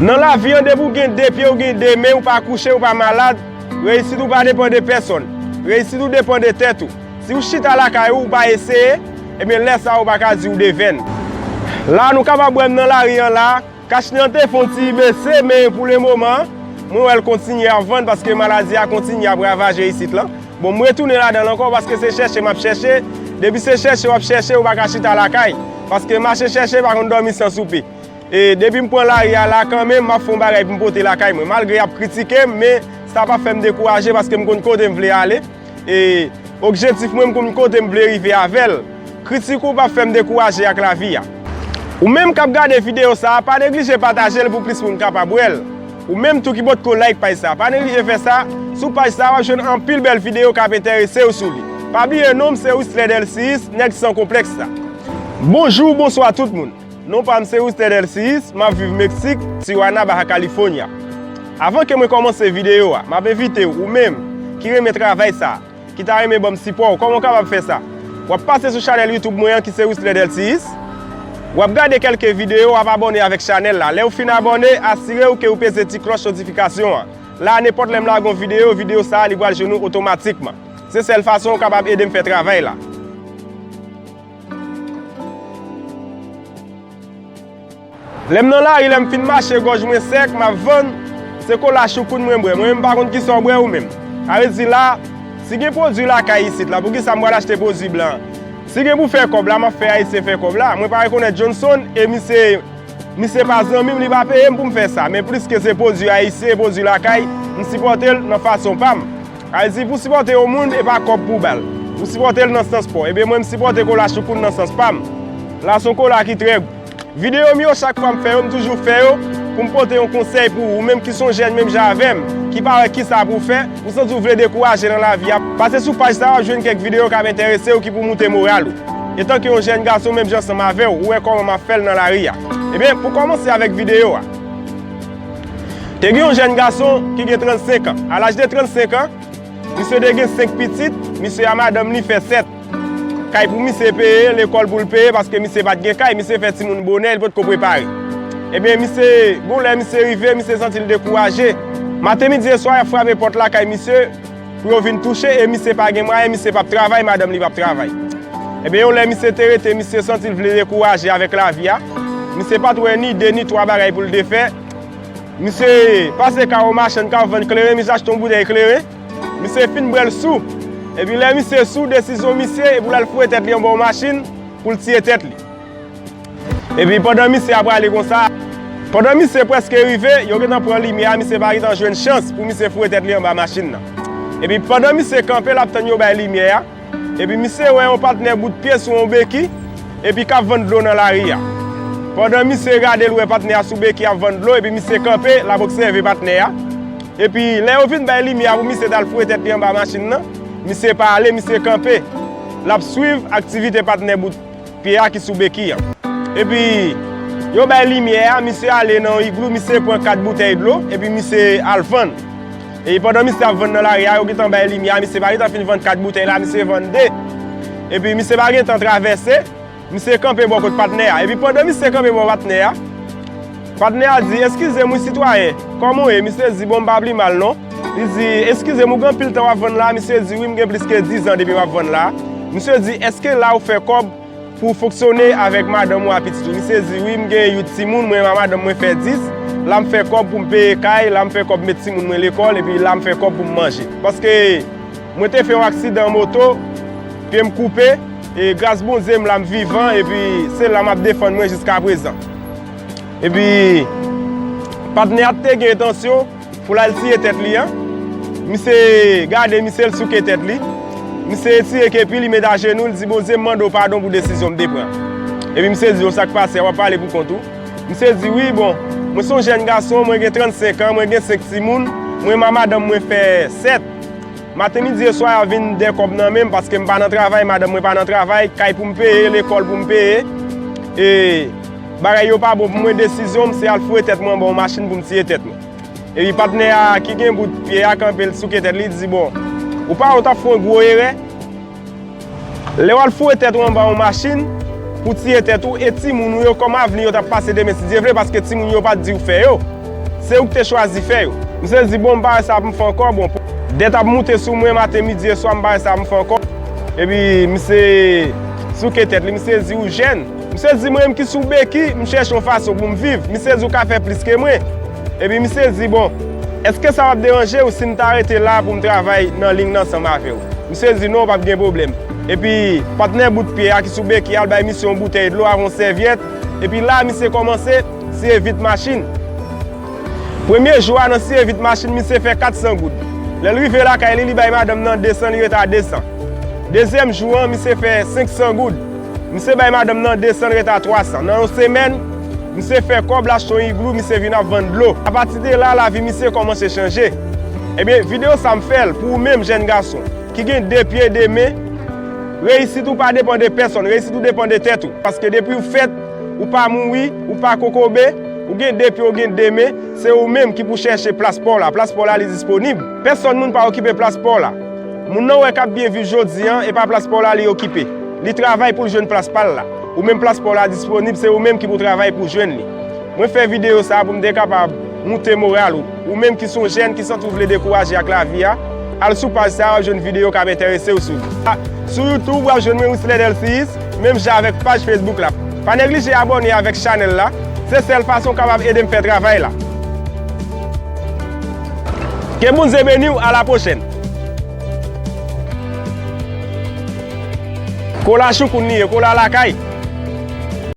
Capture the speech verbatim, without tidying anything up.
Nan lavi an, depi w gen de pye, w gen de men, ou pa kouche, ou pa malad, reyisit ou pa depann de pèsonn. Reyisit ou depann de tèt ou. Si w chita lakay ou, ou pa eseye, ebyen lè sa a ou pa ka di ou devèn. La, nou kapab wè m nan lari an la, kachnen an te fè yon ti bese, men pou le moman, mwen wè l kontinye ap vann paske maladi a kontinye ap ravaje isit lan. Bon, m retounen ladan l ankò paske se chèche m ap chèche. Depi se chèche w ap chèche, ou pa ka chita lakay. Paske mache chèche pa konn dòmi san soupe. E depi m pran lari a la kanmenm, m ap fè yon bagay pou m pote lakay mwen. Malgre y ap kritike m, men sa p ap fè m dekouraje paske m konn kote m vle ale. E objektif mwen, m konn kote m vle rive avè l. Kritik ou p ap fè m dekouraje ak lavi a. Ou menm k ap gade videyo sa a, pa neglije pataje l pou plis moun kapab wè l. Ou menm tou ki potko like paj sa a, pa neglije fè sa. Sou paj sa a, w ap jwenn anpil bèl videyo k ap enterese w sou li. Pa bliye non m se Wisler Delcius, nèg san konplèks la. Bonjou, bonswa tout moun. Non pa m se Wisler Delcius, m ap viv Meksik, Tijuana, Baja California. Avan ke mwen kòmanse videyo a, m ap envite w, ou menm ki renmen travay sa a, ki ta renmen ban m sipò w, kòman w kapab fè sa? W ap pase sou chanèl YouTube mwen an ki se Wisler Delcius. W ap gade kèlke videyo, w ap abòne avèk chanèl la. Lè w fin abòne, asire w ke w peze ti klòch notifikasyon an. La, nenpòt lè m lage yon videyo, videyo sa a, li pral jwenn ou otomatikman. Se sèl fason w kapab ede m fè travay la. Lè m nan lari, lè m fin mache, gòj mwen sèk, m ap vann, se kola choukoun mwen bwè. Mwen menm m pa konn kisa w bwè ou menm. Sa vle di la, si gen pwodui lakay isit la, poukisa m pral achte pwodui blan an? Si gen pou fè kòb la, m ap fè Ayisyen fè kòb la. Mwen pa rekonèt Johnson e misye, misye pa zanmi m, li pa peye m pou m fè sa. Men pliske se pwodui ayisyen, pwodui lakay, m sipòte l nan fason pa m. Sa vle di, pou w sipòte yon moun, e pa kòb pou w ba l. Ou sipòte l nan sans pa w. Ebyen, mwen, m sipòte kola choukoun nan sans pa m. La, se yon kola ki trè gou. Videyo m yo, chak fwa m fè yo, m toujou fè yo pou m pote yon konsèy pou ou, ou menm ki se yon jèn menm jan avè m, ki pa wè kisa pou w fè, ou santi w vle dekouraje nan lavi a, pase sou paj sa a, w ap jwenn kèk videyo k ap enterese w, ki pou moute moral ou. Etanke yon jèn gason menm jan ansanm avè w, ou wè kòman m ap fè l nan lari a. Ebyen, pou kòmanse avèk videyo a, te gen yon jèn gason ki gen trannsenk an. A laj de trannsenk an, misye te gen senk pitit, misye a madanm li fè sèt. Kay pou misye peye, lekòl pou l peye, paske misye pa t gen kay, misye fè timoun bonè, li potko prepare. Ebyen, misye, gon lè misye rive, misye santi l dekouraje. Maten, midi e swa, y ap frape pòt lakay misye pou yo vin touche, e misye pa gen mwayen, misye p ap travay, madanm li p ap travay. Ebyen, yon lè misye te rete, misye santi l vle dekouraje avèk lavi a. Misye pa t wè ni de ni twa bagay pou l te fè. Misye pase Kawo Machann k ap vann kleren, misye achte yon boutèy kleren. Misye fin bwè l sou. Epi lè misye sou, desizyon misye, e pou l al foure tèt li anba yon machin, pou l tiye tèt li. Epi pandan misye ap prale konsa, pandan misye prèske rive, yo gentan pran limyè a, misye pa gentan jwenn chans pou misye foure tèt li anba machin nan. Epi pandan misye kanpe, l ap tann yo bay limyè a, epi misye wè yon patnè bout pye sou yon beki, epi k ap vann dlo nan lari a. Pandan misye gade, l wè patnè a sou beki ap vann dlo, epi misye kanpe, l ap obsève patnè a. Epi lè yo fin bay limyè a pou misye t al foure tèt li anba machin nan, misye pa ale, misye kanpe. L ap swiv aktivite patnè bout pye a ki sou beki an. Epi, yo bay limyè a, misye ale nan yon iglou, misye pran kat boutèy dlo, epi misye al vann. Epi pandan misye ap vann nan lari a, yo gentan bay limyè a, misye pa gentan fin vann kat boutèy la, misye vann de. Epi misye pa gentan travèse, misye kanpe bò kot patnè a. Epi pandan misye kanpe bò patnè a, patnè a di, "Eskize m wi sitwayen, kòman w ye?" Misye di, "Bon, m pa pli mal non." Li di, "Eskize m, ou gen anpil tan w ap vann la a?" Misye di, "Wi, m gen plis ke diz an depi m ap vann la a." Misye di, "Èske la ou fè kòb pou w fonksyone avèk madanm ou a pitit ou?" Misye di, "Wi, m gen uit timoun, mwen menm a madanm mwen fè dis. La m fè kòb pou m peye kay, la m fè kòb met timoun mwen lekòl, epi la m fè kòb pou m manje. Paske mwen te fè yon aksidan moto, pye m koupe, e gras Bondye m la m vivan, epi se la m ap defann mwen jiskaprezan." Epi, patnè a te gen entansyon pou l al tiye tèt li an. Misye gade, misye l souke tèt li. Misye etire kepi li, met ajenou, l di, "Bondye, m mande w padon pou desizyon m te pran." Epi misye di, "Bon, sa k pase a, w ap pale pou kont ou." Misye di, "Wi, bon, mwen se yon jèn gason, mwen gen trannsenk an, mwen gen senk timoun, mwen menm a madanm mwen fè sèt. Maten, midi e swa, y ap vin dè kòb nan men m, paske m pa nan travay, madanm mwen pa nan travay, kay pou m peye, lekòl pou m peye, e bagay yo pa bon pou mwen, desizyon m se al foure tèt mwen anba yon machin pou m tiye tèt mwen." Epi patnè a ki gen bout pye a kanpe, l souke tèt li, di, "Bon, ou pa wè w t ap fè yon gwo erè? Lè w al foure tèt ou anba yon machin pou tiye tèt ou, e timoun ou yo, kòman avni yo t ap pase demen, si Dye vle, paske timoun yo pa t di w fè yo?" Se ou ki te chwazi fè yo. Misye di, bon, m pa wè sa pou m fè ankò, bon, dèt ap moute sou mwen maten, midi e swa, m pa wè sa pou m fè ankò. Epi misye souke tèt li, misye di, ou jèn. Misye di, mwen menm ki sou beki, m chèche yon fason pou m viv. Misye di, ou ka fè plis ke mwen. Epi misye di, bon, èske sa p ap deranje w si m ta rete la pou m travay nan liy nan ansanm avè w? Misye di, non, p ap gen pwoblèm. Epi patnè bout pye a ki sou beki a, l bay misye yon boutèy dlo avè yon sèvyèt. Epi la, misye kòmanse siye vit machin. Premye jou a nan siye vit machin, misye fè kat san goud. Lè l rive lakay li, li bay madanm nan de san, li rete a de san. Dezyèm jou an, misye fè senk san goud. Misye bay madanm nan de san, li rete a twa san. Nan yon semèn, misye fè kòb, l achte yon iglou, misye vin ap vann dlo. Apati de la, lavi misye kòmanse chanje. Ebyen, videyo sa m fè l pou ou menm jèn gason ki gen de pye, de men. Reyisit ou pa depann de pèsonn, reyisit ou depann de tèt ou. Paske depi ou fèt, ou pa mouri, ou pa kokobe, ou gen de pye, ou gen de men, se ou menm ki pou chèche plas pa w la. Plas pa w la, li disponib. Pèsonn moun pa okipe plas pa w la. Moun nan w wè k ap byen viv jodi a, e pa plas pa w la li okipe. Li travay pou l jwenn plas pa l la. Ou menm plas pa w la disponib, se ou menm ki pou travay pou jwenn li. Mwen fè videyo sa a pou m te kapab moute moral ou. Ou menm ki se yon jèn ki santi w vle dekouraje ak lavi a, al sou paj sa a, w ap jwenn videyo k ap enterese w sou li. A, sou YouTube, w ap jwenn mwen Wisler Delcius, menm jan avèk paj Facebook la. Pa neglije abòne avèk chanèl la, se sèl fason w kapab ede m fè travay la. Ke Bondye beni w, a la pwochèn. Kola Choukoun li ye, kola lakay.